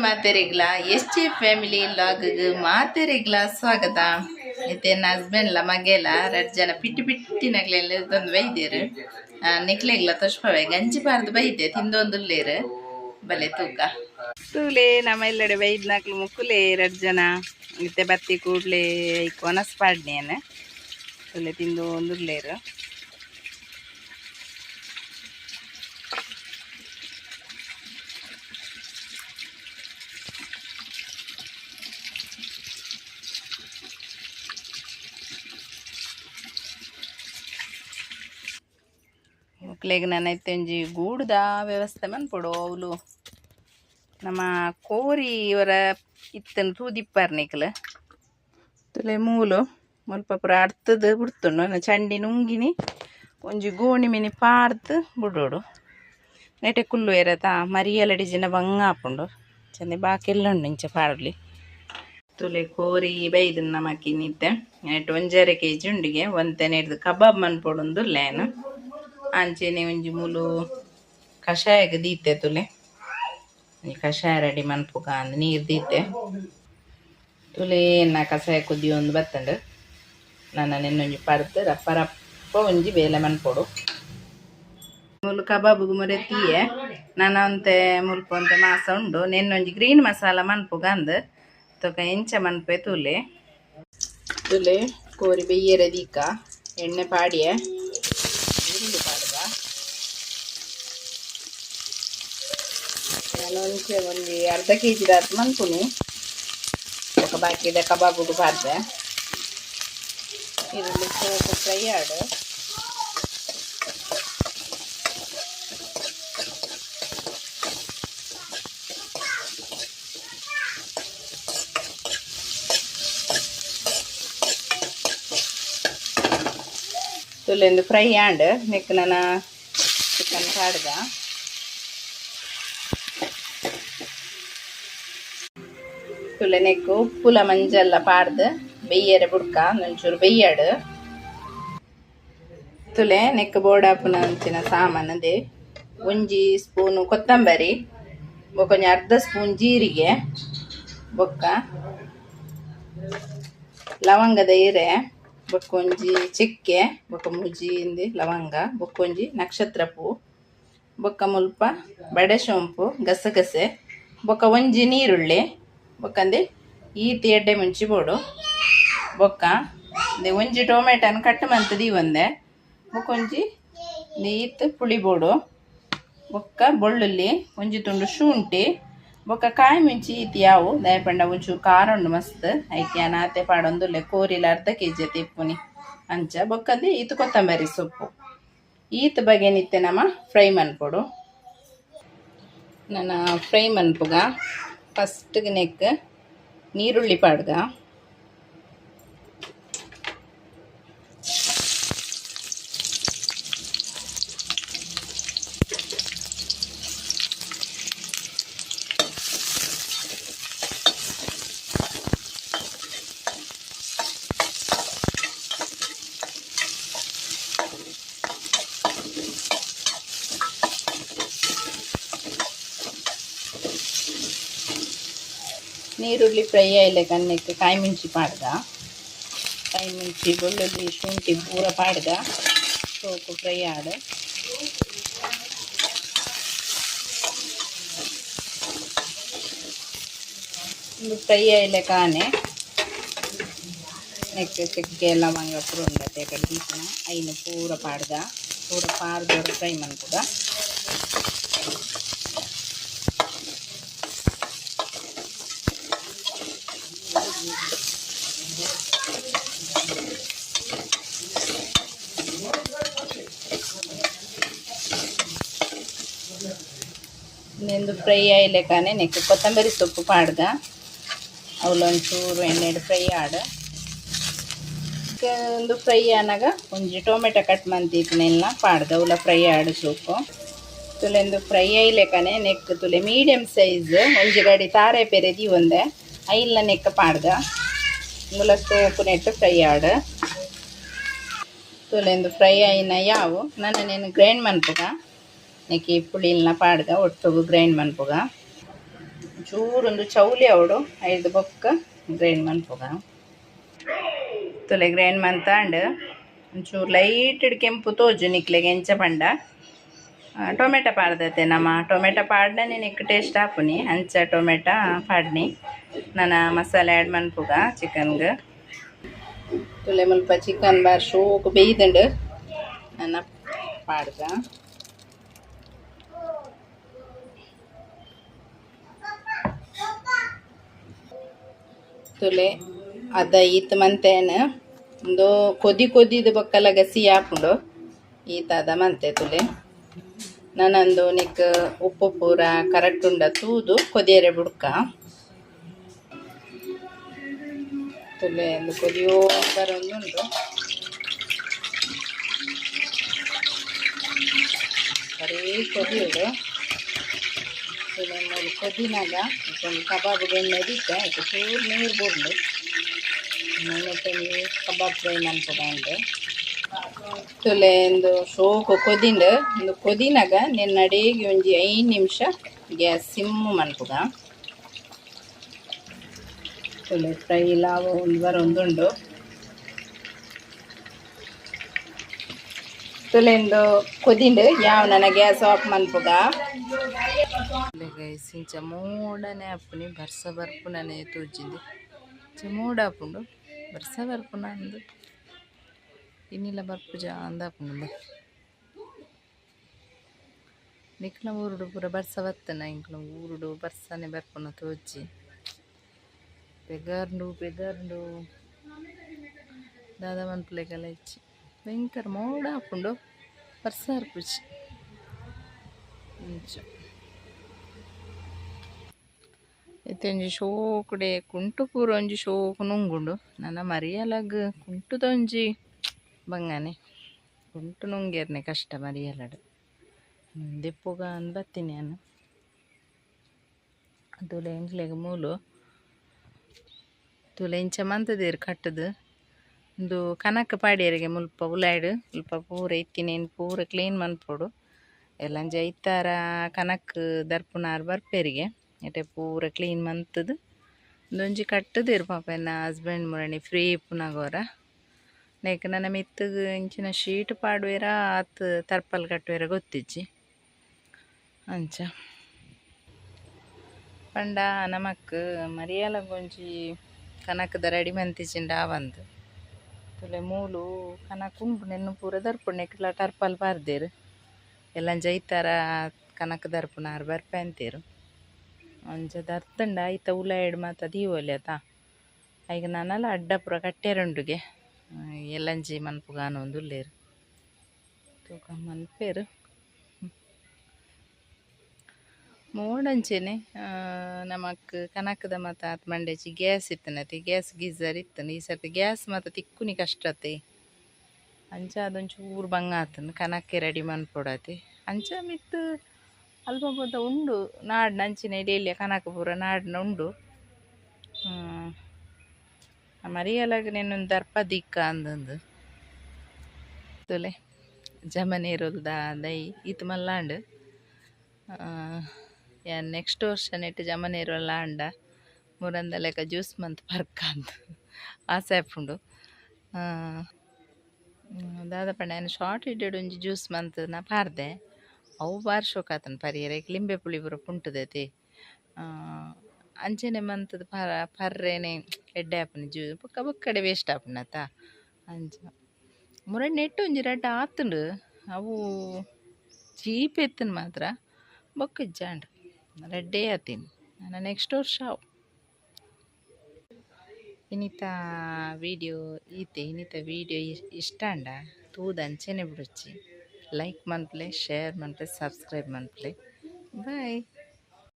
ಮಾತೆರಿಗ್ಲ S J family log ಮಾತೆರಿಗ್ಲ ಸ್ವಾಗತ. ಇತ್ತೆ ಹಸ್ಬೆಂಡ್ಲ ಮಗೆಲ ರಡ್ಡ್ ಜನ ಪಿಟ್ಟಿ ಪಿಟ್ಟಿನಗ್ಲೆಲ್ಲ ತಂದು ಬೈದೇರು. ನಿಕ್ಲೆಗ್ಲ ತೊಷ್ಪವೆ ಗಂಜಿ ಪಾರ್ದು ಬೈದೆ ತಿಂದೊಂದುಲ್ಲೇರು ಬಲೆ ತೂಕ ತೂಲೆ ನಮ್ಮ ಎಲ್ಲೆಡೆ ಬೈದ್ನಾಕ್ಲು ಮುಕ್ಕುಲೆ ರಡ್ಡ್ ಜನ ಇತ್ತೆ ಬತ್ತಿ ಕೂಡ್ಲೆ ಐಕ್ ಒನಸ್ ಪಾಡ್ನೇನು ತೂಲೆ ತಿಂದೊಂದುಲ್ಲೇರು. ಮುಕ್ಲೆಗ್ ನನ ಇತ್ತೆ ಒಂಜಿ ಗೂಡುದ ವ್ಯವಸ್ಥೆ ಮನ್ಪೊಡು. ಅವುಲು ನಮ್ಮ ಕೋರಿ ಇವರ ಇತ್ತನ್ ತೂದಿಪ್ಪರ್ ನಿಕ್ಲು ತುಲೆ ಮೂಲು ಮುಲ್ಪ ಪೂರ ಅಡ್ತದು ಬುಡ್ತುಂಡು ಚಂಡಿ ನುಂಗಿನಿ ಒಂಜಿ ಗೋಣಿ ಮಿನಿ ಪಾಡ್ದು ಬುಡೋಡು ನೆಟೆ ಕುಲ್ಲು ಎರತ ಮರಿಯಲಡಿ ಡಿಜಿನ ಬಂಗ ಆಪುಂಡು ಚಂದೆ ಬಾಕಿಲ್ಲ ಉಂಡು ಇಂಚ ಪಾಡಲಿ. ತುಲೆ ಕೋರಿ ಬೈದು ನಮಕಿನಿತ್ತೆ ನೆಟ್ 1.5 ಕೆಜಿ ಉಂಡಿಗೆ ಒಂತೆ ನೆಡ್ದು ಕಬಾಬ್ ಮನ್ಪೊಡುಂದು ಲೇನು ಅಂಚೆನೆ ಒಂಜಿ ಮೂಲು ಕಷಾಯಗ್ ದೀತೆ ತುಲೆ ಒಂಜಿ ಕಷಾಯ ರೆಡಿ ಮನ್ಪುಗ ಅಂದ್ ನೀರು ದೀತೆ ತುಲೆ ನಾ ಕಷಾಯ ಕುದಿಯೊಂದು ಬತ್ತಂಡು ನನ ನೆನ್ನೊಂಜಿ ಪರ್ತ್ ರಪ್ಪ ರಪ್ಪ ಒಂಜಿ ಬೇಲೆ ಮನ್ಪೊಡು. ಮೂಲು ಕಬಾಬುಗು ಮೊರೆ ತೀಯೆ ನನ ಒಂತೆ ಮುಲ್ಪ ಒಂತೆ ಮಾಸ ಉಂಡು ನೆನ್ನೊಂಜಿ ಗ್ರೀನ್ ಮಸಾಲ ಮನ್ಪುಗ ಅಂದ್ ತೊಕ ಎಂಚ ಮನ್ಪೆ ತುಲೆ ತುಲೆ ಕೋರಿ ಬೆಯ್ಯರೆ ದೀಕ ಎಣ್ಣೆ ಪಾಡಿಯೆ ಈರುಳ್ಳಿ ಪಾಡುವ ನಾನು ಒಂಚೆ ಒಂಜಿ ಅರ್ಧ ಕೆಜಿ ದಾತ್ ಮನ್ಪುನಿ ಬೊಕ ಬಾಕಿದ ಕಬಾಬುಗು ಪಾಡ್ದೆ ಈರುಳ್ಳಿ ಸೋಕು ಫ್ರೈ ಆಡು ತುಲೆಂದು ಫ್ರೈ ಆಂಡ್ ನೆಕ್ ನನ ಚಿಕನ್ ಪಾಡ್ದ ತುಲೆ ನೆಕ್ ಉಪ್ಪುಲ ಮಂಜಲ್ಲ ಪಾಡ್ದು ಬೆಯ್ಯರೆ ಬುಡ್ಕ ಒಂಚೂರು ಬೆಯ್ಯಾಡು ತುಲೆ ನೆಕ್ ಬೋಡಾಪುನ ಅಂಚಿನ ಸಾಮಾನದೆ ಒಂಜಿ ಸ್ಪೂನು ಕೊತ್ತಂಬರಿ ಬೊಕ ಒಂಜಿ ಅರ್ಧ ಸ್ಪೂನ್ ಜೀರಿಗೆ ಬೊಕ್ಕ ಲವಂಗದ ಇರೆ ಬೊಕ್ಕ ಒಂಜಿ ಚಕ್ಕೆ ಬೊಕ್ಕ ಮೂಜಿ ಇಂದು ಲವಂಗ ಬೊಕ್ಕ ಒಂಜಿ ನಕ್ಷತ್ರ ಪೂ ಬೊಕ್ಕ ಮುಲ್ಪ ಬಡೆ ಸೋಂಪು ಗಸಗಸೆ ಬೊಕ್ಕ ಒಂಜಿ ನೀರುಳ್ಳಿ ಬೊಕ್ಕಂದು ಈತ್ ಎಡ್ಡೆ ಮುಂಚಿ ಬೋಡು ಬೊಕ್ಕ ಒಂಜಿ ಟೊಮೆಟೊನ ಕಟ್ ಮಂತ್ ದೀವೊಂದೆ ಬೊಕ್ಕ ಒಂಜಿ ಈತ್ ಪುಳಿ ಬೋಡು ಬೊಕ್ಕ ಬೆಳ್ಳುಳ್ಳಿ ಒಂಜಿ ತುಂಡು ಶುಂಠಿ ಬೊಕ್ಕ ಕಾಯಿ ಮುಂಚಿ ಈತ್ ಯಾವು ದಾಯೆಪಂಡ ಒಂಚೂರು ಖಾರ ಉಂಡು ಮಸ್ತ್ ಐಕ್ ಯಾನ್ ಆತೆ ಪಾಡೊಂದುಲ್ಲೆ ಕೋರಿಲ ಅರ್ಧ ಕೆಜಿ ತಿಪ್ಪುನಿ ಅಂಚ ಬೊಕ್ಕಂದು ಈತ್ ಕೊತ್ತಂಬರಿ ಸೊಪ್ಪು ಈತ್ ಬಗೆನಿತ್ತೆ ನಮ ಫ್ರೈ ಮನ್ಪೊಡು. ನನ ಫ್ರೈ ಮನ್ಪುಗ ಫಸ್ಟ್ ನೆಕ್ ನೀರುಳ್ಳಿ ಪಾಡ್ಗ ನೀರುಳ್ಳಿ ಫ್ರೈ ಆಯ್ಲೆಕ ನೆಕ್ ಕಾಯಿ ಮುಂಚಿ ಪಾಡ್ದ ಕಾಯಿ ಮುಂಚಿ ಬೆಳ್ಳುಳ್ಳಿ ಶುಂಠಿ ಪೂರ ಪಾಡ್ದ ಸೋಕು ಫ್ರೈ ಆಡು ಉಂದು ಫ್ರೈ ಆಯ್ಲೆಕಾನೆ ನೆಕ್ ಚಕ್ಕೆ ಲವಂಗ ಪೂರ ಉಂಡತೆ ಕಡೆ ದೀಪುನ ಐನ್ ಪೂರ ಪಾಡ್ದ ಪೂರ ಪಾಡ್ದ್ ಫ್ರೈ ಮನ್ಪುಗ. ಉಂದು ಫ್ರೈ ಆಯ್ಲೆಕಾನೆ ನೆಕ್ ಕೊತ್ತಂಬರಿ ಸೊಪ್ಪು ಪಾಡ್ದ ಅವ್ಲು ಒಂಚೂರು ಎಣ್ಣೆಡ್ ಫ್ರೈ ಆಡ್ ಒಂದು ಫ್ರೈ ಆನಗ ಒಂಜಿ ಟೊಮೆಟೊ ಕಟ್ ಮಂತಿತ್ತಿನೆಲ್ಲ ಪಾಡ್ದ ಅವ್ಲ ಫ್ರೈ ಆಡ್ ಸೊಪ್ಪು ತುಲೆಂದು ಫ್ರೈ ಆಯ್ಲೆಕನೆ ನೆಕ್ ತುಲೆ ಮೀಡಿಯಂ ಸೈಜ್ ಒಂಜಿ ಗಡಿ ತಾರೆ ಪೆರೆ ದೀವೊಂದೆ ಐಲ್ನ ನೆಕ್ ಪಾಡ್ದ ಮೂಲ ಸೋಪು ನೆಟ್ ಫ್ರೈ ಆಡ್ ತುಲೆಂದು ಫ್ರೈ ಆಯಿನ ಯಾವು ನನ ನೇನು ಗ್ರೈಂಡ್ ಮನ್ಪುಗ ನೆಕ್ ಪುಳಿಲ್ನ ಪಾಡ್ದ ಒಟ್ಟುಗು ಗ್ರೈಂಡ್ ಮನ್ಪುಗ. ಚೂರೊಂದು ಚೌಲಿ ಅವಡು ಐದು ಬೊಕ್ಕ ಗ್ರೈಂಡ್ ಮನ್ಪುಗ ತುಲೆ ಗ್ರೈಂಡ್ ಮಂತಾಂಡ್ ಒಂಚೂರು ಲೈಟ್ ಕೆಂಪು ತೋಜು ನಿಕ್ಲೆಗೆ ಎಂಚ ಪಂಡ ಟೊಮೆಟೊ ಪಾಡ್ದತೆ ನಮ್ಮ ಟೊಮೆಟೊ ಪಾಡ್ಡನೆ ನಿಕ್ ಟೇಸ್ಟ್ ಆಪುನಿ ಅಂಚ ಟೊಮೆಟೊ ಪಾಡ್ನಿ ನನ ಮಸಾಲೆ ಆ್ಯಡ್ ಮನ್ಪುಗ ಚಿಕನ್ಗೆ ತುಲೆ ಮುಲ್ಪ ಚಿಕನ್ ಬಾರ್ ಶೋಕು ಬೇಯ್ದುಂಡು ನನ್ನ ಪಾಡ್ದ ತುಲೆ ಅದ ಈತ್ ಮಂತೇನು ಒಂದು ಕೊದಿ ಕೊದಿದು ಬೊಕ್ಕಲ ಗಸಿ ಆಪುಂಡು ಈತ ಅದ ಮಂತೆ ತುಲೆ ನಾನಂದು ನಿಕ್ ಉಪ್ಪು ಪೂರ ಕರೆಕ್ಟ್ ಉಂಡ ತೂದು ಕೊದಿಯರೆ ಬುಡ್ಕ ತುಲೆ ಒಂದು ಕೊದಿಯೋ ಬರೊಂದುಂಡು ಬರೀ ಕೊದಿಯೋಡು ತುಲೆ ಮೂಲು ಕೊದಿನಾಗ ಒಂದು ಕಬಾಬ್ ಎಣ್ಣೆ ದಿತ್ತೆ ಆಯ್ತು ಚೂರು ನೀರು ಬುಡ್ಲು ಕಬಾಬ್ ಫ್ರೈ ಮನ್ಪುಗಂಡು ತುಲೆ ಒಂದು ಶೋಕು ಕೊದಿಂಡು ಒಂದು ಕೊದಿನಾಗ ನಿನ್ನಡಿಗೆ ಒಂಜಿ 5 ನಿಮಿಷ ಗ್ಯಾಸ್ ಸಿಮ್ಮು ಮನ್ಪುಗ ತುಲೆ ಫ್ರೈ ಲಾವ ಒಂದು ಬರೊಂದುಂಡು ತುಲೆಂದು ಕೊದಿಂಡು ಯಾವ ನನ್ನ ಗ್ಯಾಸ್ ಆಫ್ ಮನ್ಪುಗ ಗೈಸ್ ಇಂಚ ಮೋಡನೆ ಆಪುನಿ ಬರ್ಸ ಬರ್ಪುನನೆ ತೋಜಿಂದು ಇಂಚ ಮೋಡ ಆಪುಂಡು ಬರ್ಸ ಬರ್ಪುನ ಅಂದು ಇನ್ನಿಲ್ಲ ಬರ್ಪುಜ ಅಂದಾಪುಂಡು ನಿಕ್ಲ ಊರುಡು ಪೂರ ಬರ್ಸ ಬತ್ತನ ಇಂಕ್ಲ ಊರುಡು ಬರ್ಸನೆ ಬರ್ಪುನ ತೋಜಿ ಬೆಗರ್ಂಡು ಬೆಗರ್ಂಡು ದಾದ ಮನ್ಪುಲೆಗೆಲ್ಲ ಇಚ್ಚಿ ಭಯಂಕರ ಮೋಡ ಆಪುಂಡು ಬರ್ಸ ಬರ್ಪುಜಿ ಇಂಚ ಇತ್ತೆ ಒಂಜಿ ಶೋಕುಡೆ ಕುಂಟು ಪೂರ ಒಂಜಿ ಶೋಕು ನುಂಗುಂಡು ನನ ಮರಿಯಲಗ್ ಕುಂಟುದೊಂಜಿ ಬಂಗಾನೆ ಕುಂಟು ನುಂಗೇರ್ನೆ ಕಷ್ಟ ಮರಿಯಲಡ್ ದೆಪ್ಪುಗ ಅಂದ್ ಬತ್ತೀನಿ ನಾನು ತುಲೆ ಎಂಕ್ಲೆಗ್ ಮೂಲು ತುಲೆ ಇಂಚ ಮಂತುದೆರ್ ಕಟ್ಟುದು ಉಂದು ಕನಕ್ ಪಾಡ್ಯೆರೆಗೆ ಮುಲ್ಪ ಉಲಾಯ್ಡ್ ಮುಲ್ಪ ಪೂರ ಇತ್ತಿನೇನ್ ಪೂರ ಕ್ಲೀನ್ ಮನ್ಪೊಡು ಎಲ್ಲಂಜಿ ಐತಾರ ಕನಕ್ ದರ್ಪುನಾರ್ ಬರ್ಪೆರಿಗೆ ಇತ್ತೆ ಪೂರ ಕ್ಲೀನ್ ಮಂತುದು ಉಂದೊಂಜಿ ಕಟ್ಟುದೆರ್ ಪಾಪ ಎನ್ನ ಹಸ್ಬೆಂಡ್ ಮುರಣಿ ಫ್ರೀ ಇಪ್ಪುನಗೋರ ನೆಕ್ ನನ ಮಿತ್ತುಗ್ ಇಂಚಿನ ಶೀಟ್ ಪಾಡುವೆರ ಆತ್ ತರ್ಪಲ್ ಕಟ್ಟುವೆರ ಗೊತ್ತಿಜ್ಜಿ ಅಂಚ ಪಂಡ ನಮಕ್ ಮರಿಯಲಗೊಂಜಿ ಕನಕದ ರೆಡಿ ಮಂತಿಜಿಂಡ ಆವಂದ್ ತುಲೆ ಮೂಲು ಕನಕ್ ಉಂಡು ನೆನ್ನು ಪೂರ ದರ್ಪುಂಡು ನೆಕ್ಲ ಟರ್ಪಲ್ ಪಾರ್ದೆರ್ ಎಲ್ಲಂಜಿ ಐತಾರ ಕನಕ್ ದರ್ಪುನಾರ್ ಬರ್ಪೆ ಅಂತೆರ್ ಅಂಚ ದರ್ತುಂಡ ಐತ ಉಲಾಯ್ಡ್ ಮಾತ ದೀವೊಲಿ ಅತ ಐಕ್ ನನಲ ಅಡ್ಡ ಪೂರ ಕಟ್ಟೆರುಂಡುಗೆ ಎಲ್ಲಂಜಿ ಮನ್ಪುಗಾನೊಂದುಲ್ಲೆರ್ ತೂಕ ಮನ್ಪೆರ್ ಮೋಡಂಚೆನೆ ನಮಕ್ ಕನಕದ ಮಾತ ಆತ್ ಮಂಡೆಚಿ ಗ್ಯಾಸ್ ಇತ್ತನತೆ ಗ್ಯಾಸ್ ಗೀಸರ್ ಇತ್ತನ ಈ ಸರ್ತಿ ಗ್ಯಾಸ್ ಮಾತ ತಿಕ್ಕುನಿ ಕಷ್ಟ ಅತೆ ಅಂಚ ಅದೊಂಚೂರು ಬಂಗ ಆತನ ಕನಕ್ಕೆ ರೆಡಿ ಮನ್ಪೊಡತೆ ಅಂಚ ಮಿತ್ತ್ ಅಲ್ಪ ಪೂತ ಉಂಡು ನಾಡ್ನ ಅಂಚಿನ ಎಲ್ಯ ಕನಕ ಪೂರ ನಾಡ್ನ ಉಂಡು ಮರಿಯಲಗ್ ನೆನ್ನೊಂದು ದರ್ಪ ದಿಕ್ಕ ಅಂದಂದು ತುಲೆ ಜಮನೀರುಲ್ದ ದೈ ಈತ್ ಮಲ್ಲಾಂಡ್ ಯಾನ್ ನೆಕ್ಸ್ಟ್ ವರ್ಷ ನೆಟ್ ಜಮನೀರುಲ್ಲ ಆಂಡ ಮುರಂದ ಲೆಕ್ಕ ಜ್ಯೂಸ್ ಮಂತ್ ಪರ್ಕ ಅಂದ್ ಆಸೆ ಆಪುಂಡು ದಾದ ಪಂಡ ಯಾನ್ ಶಾರ್ಟ್ ವಿಡಿಯೋಡ್ ಒಂಜಿ ಜ್ಯೂಸ್ ಮಂತ್ ನ ಪಾರ್ದೆ ಅವು ಬಾರಿ ಶೋಕ್ ಆತುಂಡು ಪರಿಯೆರೆ ಲಿಂಬೆ ಪುಳಿ ಪೂರ ಪುಂಟುದತೆ ಅಂಚನೆ ಮಂತುದು ಪರ್ರೆನೆ ಎಡ್ಡೆ ಆಪುಂಡು ಜ್ಯೂಸ್ ಬೊಕ್ಕ ಬೊಕ್ಕಡೆ ವೇಸ್ಟ್ ಆಪುಂಡತ ಅಂಚ ಮುರಣ್ಣ ನೆಟ್ ಒಂಜಿ ರಡ್ಡ್ ಆತುಂಡು ಅವು ಚೀಪ್ ಇತ್ತುಂಡು ಮಾತ್ರ ಬೊಕ್ಕ ಇಜ್ಜಾಂಡ್ ರಡ್ಡೇ ಆತಿನಿ ನನ ನೆಕ್ಸ್ಟ್ ವರ್ಷ ಅವು ಇನಿತ ವಿಡಿಯೋ ಈತೆ ಇನಿತ ವಿಡಿಯೋ ಇಷ್ಟ ಆಂಡ ತೂದು ಅಂಚನೆ ಬುಡೊಚ್ಚಿ ಲೈಕ್ ಮನ್ಪುಲೆ ಶೇರ್ ಮನ್ಪುಲೆ ಸಬ್ಸ್ಕ್ರೈಬ್ ಮನ್ಪುಲೆ ಬಾಯ್.